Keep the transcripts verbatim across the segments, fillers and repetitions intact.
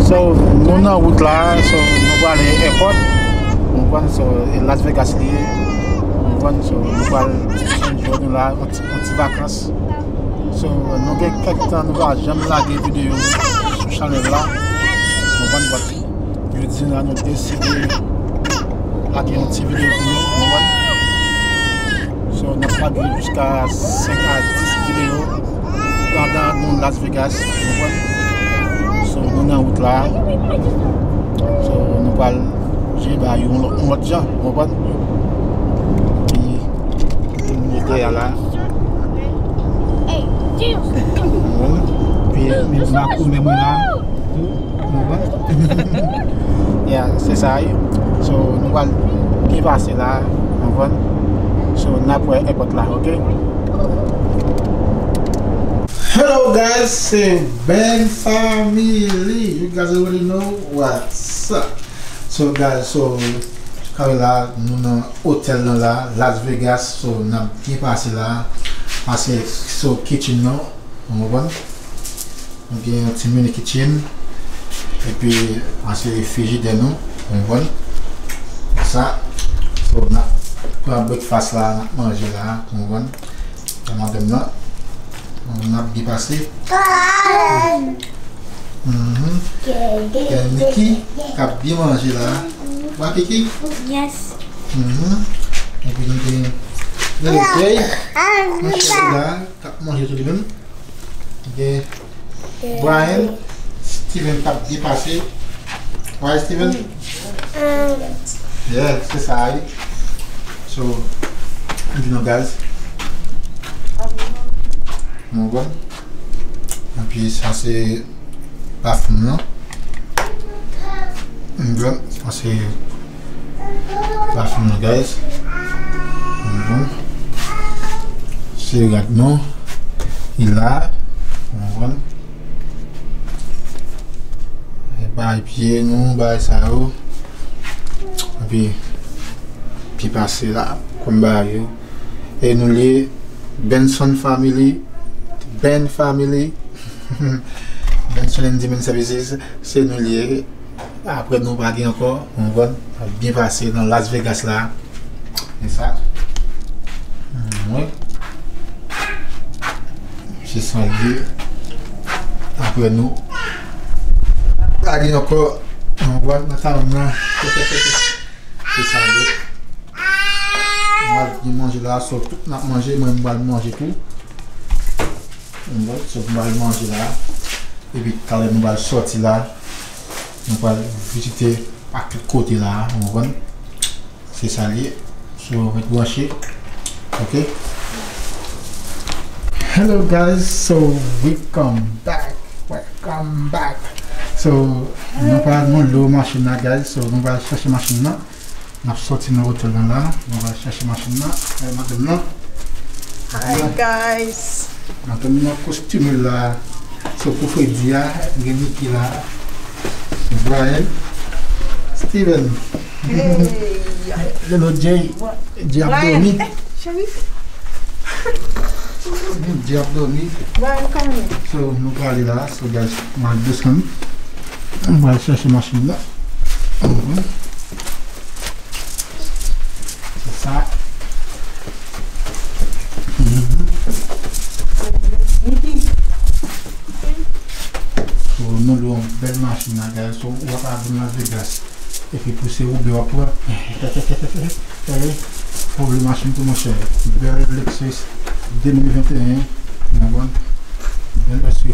So, nou nan wout la, so, nou prale airport. Ou konprann, so, e Las Vegas li ye. Ou konprann, so, nou pral enjoy nou la, yon ti, yon ti vakans. So, nou gen kèk tan nou pa janm lage videyo sou chanèl la. Ou konprann, but jodi a nou deside lage yon ti videyo pou nou, ou konprann? So, n ap lage jiska senk a dis videyo pandan nou Las Vegas, ou konprann? So, nou nan wout la. So, nou pral jere bagay yo yon lòt, yon lòt jan, ou konprann? Epi, nou dèyè la. Epi, m ap ou menm la. Ou konprann? Yeah, se sa, wi. So, nou pral byen pase la, ou konprann? So, n ap wè airport la, ok? Hello guys, se Ben Family. You guys already know what's up. So guys, so, kare la, nou nan otèl nan la, Las Vegas, so, n ap byen pase la. Pase, so, kitchen nan, ou konprann? Nou gen yon ti mini kitchen. Epi, anse frijidè nou. Ou konprann? Sa. So, n ap pran breakfast la, n ap manje la. Ou konprann? Nan madanm nan. N ap byen pase. Mhm. Gen Niki k ap byen manje la. Wa Kiki? Yes. Mhm. Epi nou gen Lele Jay. Manje la. K ap manje tou li menm. Gen Brian, Steven k ap byen pase. Right, Steven? Yeah, se sa, wi. So, ann di nou, guys. Nou bon? Epi sa se bathroom nan. Nou bon? Sa se bathroom nan, guys. Mhm. Se rad nou. Li la. Ou konprann? E bay pye nou, bay sa yo. Epi, pi pase la, konn bagay yo. E nou li Benson Family, Ben Family, Benson and Demon Services, se nou li ye. Apre nou pa gen ankò, ou konprann? Ap byen pase nan Las Vegas la. E sa. Mwen. Se sa l ye. Apre nou pa gen ankò, ou konprann? Nan sa menm nan. Se sa l ye. Mwen gen manje la, so tout n ap manje, mwen m pral manje tou. Bon, so, nou pral manje la. Epi talè nou pral sòti la. Nou pral vizite pa tout kote la, ou konprann? Se sa l ye. So, ret branche. Ok? Hello guys, so we come back. Welcome back. So, nou pral nou lwe machin la, guys. So, nou pral chèche machin nan. N ap sòti nan otèl nan la. Nou va chèche machin nan. Gade madanm nan. Hi guys. Madanm nan kostime la. So pou fredi a, gen Niki la. Brian. Steven. Hey. Lelo Jay. Jay ap dòmi. Cheri. Jay ap dòmi. Brian, come here. So nou prale la. So guys, nou al desann. Nou al chèche machin nan. Mhm. Se sa. Mhm. So, nou lwe yon bèl machin la, guys. So, w ap al vin Las Vegas. Epi pou se Uber w ap pran. Ou vle machin tou, monchè. Bèl Lexus de mil venteyen. Ou konprann? Bèl S U V.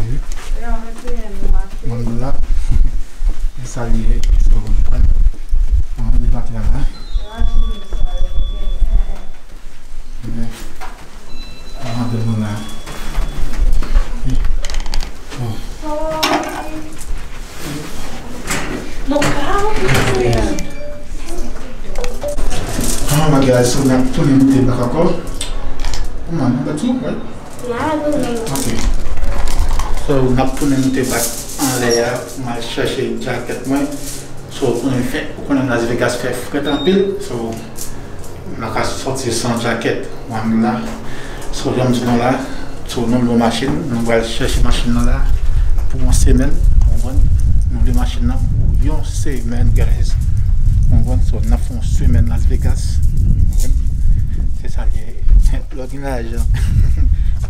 Mwen la. E sa li ye. So, mwen li pa travay. Men, ann antre nou la. Bon. Alright guys, so n ap tounen moute bak ankò. Kòman, nou bat tou, right? Ok. So, n ap tounen moute bak anlè a pou m al chèche jakèt mwen. So, ou konnen fè, ou konnen Las Vegas fè frèt anpil. So, m pa ka sòti san jakèt, mwen la. So, jan m di nou la, so, nou lwe machin, nou pral chèche machin nan la pou yon semèn, ou konprann? Nou lwe Machin nan pou yon semèn, guys. Ou konprann? So, n ap fè yon semèn Las Vegas. Ou konprann? Se sa l ye. Lè w gen lajan,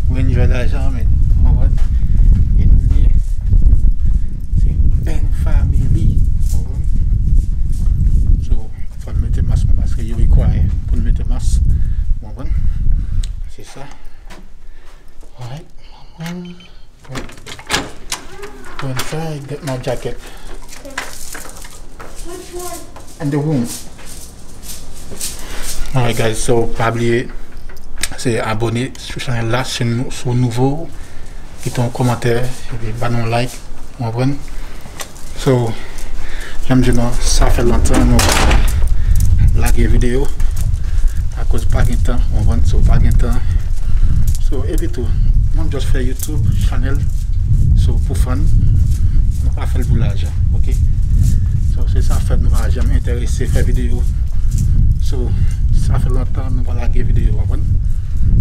ou enjoy lajan, men. Ou konprann? E nou ye. Se bèl fanmi. Ou konprann? So, fò n mete mas nou paske yo require pou n mete mas. Ou konprann? Se sa. Alright. Go inside, get my jacket. And the room. Alright, guys, so pa bliye, se abone sou chanèl la, si nou, si w nouvo, kite yon kòmantè, epi ba nou like, ou konprann? So, jan m di nou, sa fè lontan nou pa lage videyo, akoz pa gen tan, ou konprann? So, pa gen tan. So, epi tou, nou just fè YouTube channel, so, pou fun, nou pa fè l pou lajan, ok? So, se sa fè nou pa janm enterese fè videyo. So, sa fè lontan nou pa lage videyo, ou konprann?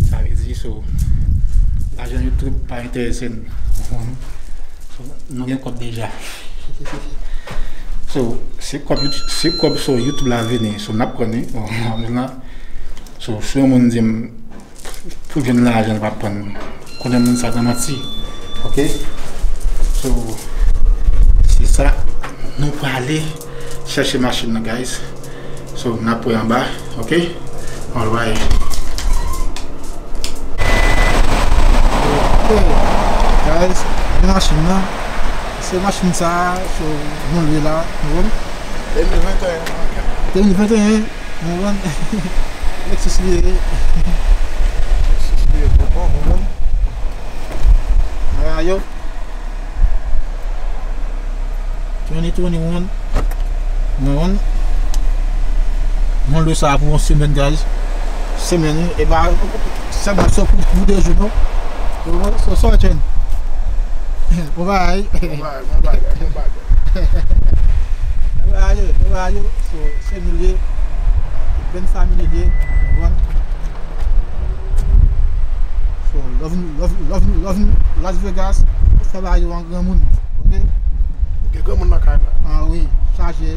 Sa vle di, so, lajan YouTube pa enterese n, ou konprann? So, nou gen kòb deja. So, se kòb, se kòb sou YouTube la vini. So, n ap pran li. Bon, la. So, si yon moun di m pou jwenn lajan, l pa pran. Konnen moun sa nan manti. Ok? So, se sa. Nou prale chèche machin nan, guys. So, n ap wè anba, ok? Alright. Ok, guys, gen machin nan. Se machin sa, so, nou lwe la, nou konprann? De mil venteyen. De mil venteyen, nou konprann? Lexus li ye. Lexus li ye, nou konprann? Bagay yo. Twenty twenty-one. Mwen, mwen lwe sa pou yon semèn, guys. Semèn, wi. E pa sèlman se pou, pou de jou, non. Ou konprann? So, so, Chen. Bon bagay. Bon bagay, bon bagay, bon bagay. Bon bagay, bon bagay. So, se nou lye. Bèl fanmi lye. Ou konprann? So, love nou, love, love nou, love nou, Las Vegas, fè bagay yo an granmoun, ok? Gen granmoun nan kay la. Ah wi, chaje.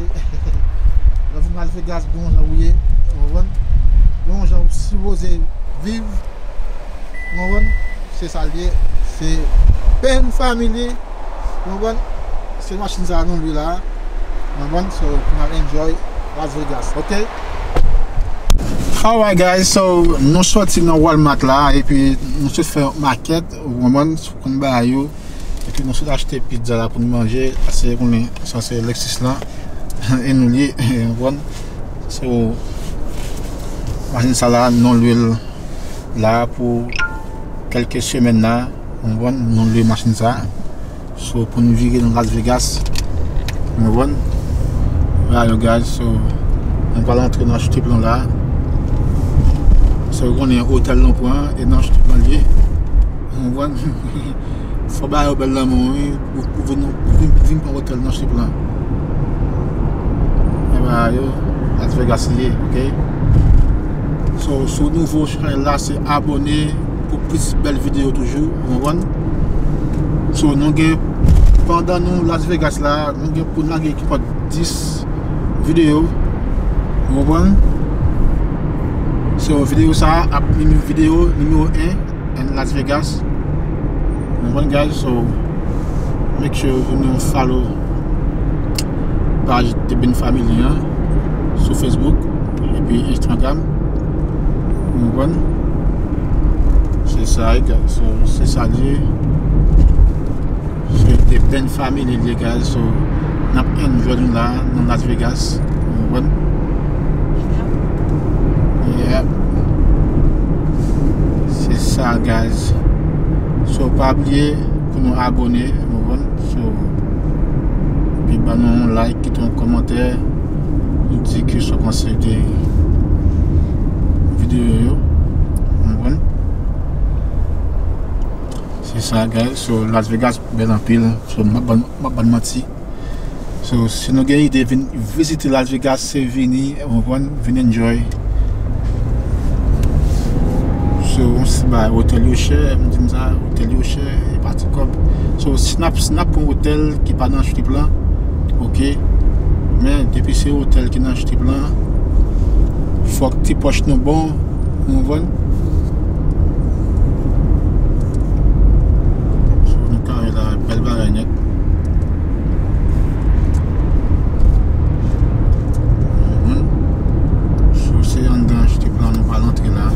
Love nou Las Vegas, gen yon jan ou ye, ou konprann? Gen yon jan ou sipoze viv, ou konprann? Se sa l ye, se Pen Family, ou konprann? Se machin sa nou lwe la, ou konprann? So, pou n al enjoy Las Vegas, ok? Alright, guys, so, nou soti nan Walmart la, epi nou sot fè yon makèt, ou konprann, sou konn bagay yo, epi nou sot achte pizza la pou nou manje, paske konnen sa se Lexus la, e nou lye, ou konprann? So, machin sa la, nou lwe l la pou kèlke semèn la, ou konprann, nou lwe machin sa. So, pou n vire nan Las Vegas. Ou konprann? Bagay yo, guys. So, nou pral antre nan strip lan la. So, ou konnen otèl nou pran, e nan strip lan l ye. Ou konprann? Fò bagay yo bèl nan men w, wi. Ou, ou vin, ou vin, vin pran otèl nan strip lan. E bagay yo, Las Vegas li ye, ok? So, si w nouvo, chanèl la, se abone pou plis bèl videyo toujou, ou konprann? So, nou gen, pandan nou Las Vegas la, nou gen pou n lage ki pòt dis videyo, ou konprann? So, videyo sa a ap nime-, videyo nimewo en in Las Vegas. Ou konprann, guys? So, make sure you know follow paj The Ben Family an sou Facebook epi Instagram. Ou konprann? Se sa, guys. So, se sa l ye. Se The Ben Family l ye, guys. So, n ap enjoy nou la nan Las Vegas. Ou konprann? Yeah. Se sa, guys. So, pa bliye pou nou abone, ou konprann? So, epi ban nou yon like, kite yon kòmantè, nou di ki sa w panse de videyo yo, ou konprann? Se sa, guys. So, Las Vegas bèl anpil. So, m ap ban, m ap ban manti. So, si nou gen ide vin vizite Las Vegas, se vini, ou konprann, vin enjoy. So, yon ti bagay, otèl yo chè, m di n sa, otèl yo chè, e pa ti kòb. So, si n ap, si n ap pran otèl ki pa nan strip lan, Ok. Men, depi se otèl ki nan Strip lan, fòk ti pòch nou bon, ou konprann? So, nou kare la, bèl bagay nèt. Mhm. So, se anndan Strip lan nou pral antre la.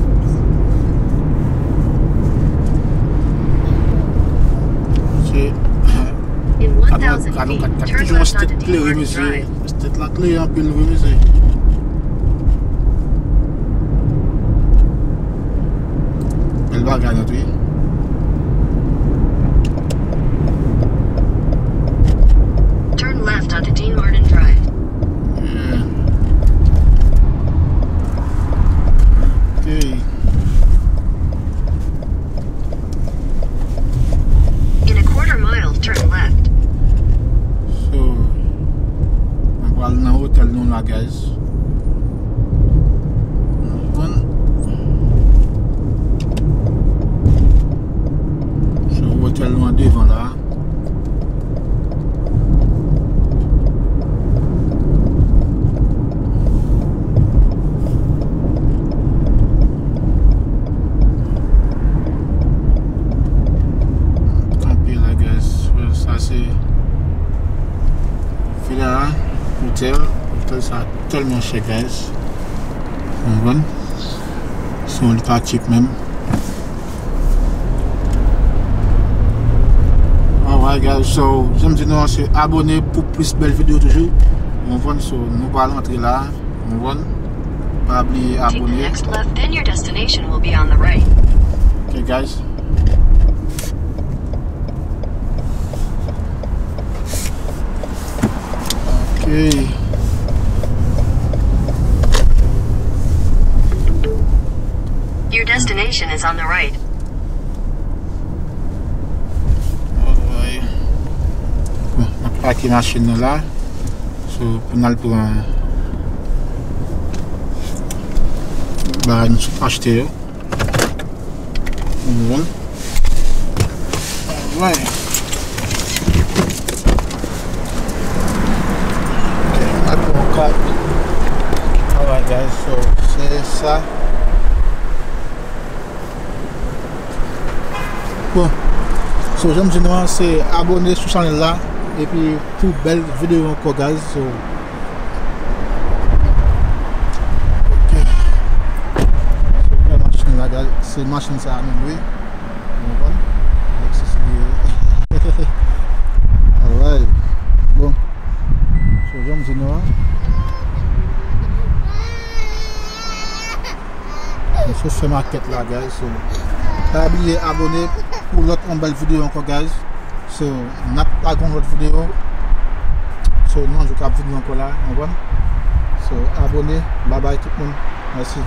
Se In one thousand feet, turn left onto Dean Martin Drive. Gade yon kat, kat, kat, toujou yon state klere, mesye. State la klere anpil vre, mesye. Bèl bagay nèt, wi. Turn left onto Dean Martin Drive. Yeah. Ok. In a quarter mile, turn left. So, nou pral nan otèl nou la, guys. Nou konn. So, otèl nou an devan la. Kanpe la, guys. Sa se Villa Hotel. Otèl sa tèlman chè, guys. Ou konprann? Se yon leta cheap menm. Alright, guys, so, jan m di nou an, se abòne pou plis bèl videyo toujou. Ou konprann? So, nou pral antre la. Ou konprann? Pa bliye abòne. Take the next left, then your destination will be on the right. Ok, guys. Ok. Your destination is on the right. Alright. Bon, n ap pake machin nou la. So, pou n al pran bagay nou sot achte yo. Bon. Alright. Ok, n ap pran kat. Alright, guys, so, se sa. Bon. So, jan m di nou an, se abòne sou chanèl la. Epi pou bèl videyo ankò, guys. So, ok. So, bèl machin la, guys. Se machin sa a menm, wi. Ou konprann? Lexus li ye. Alright. Bon. So, jan m di nou an. Misye fè makèt la, guys. So, pa bliye abòne pou lòt yon bèl videyo ankò, guys. So, n ap lage yon lòt videyo. So, nan jou k ap vini ankò la, ou konprann? So, abòne. Babay tout moun. Mèsi.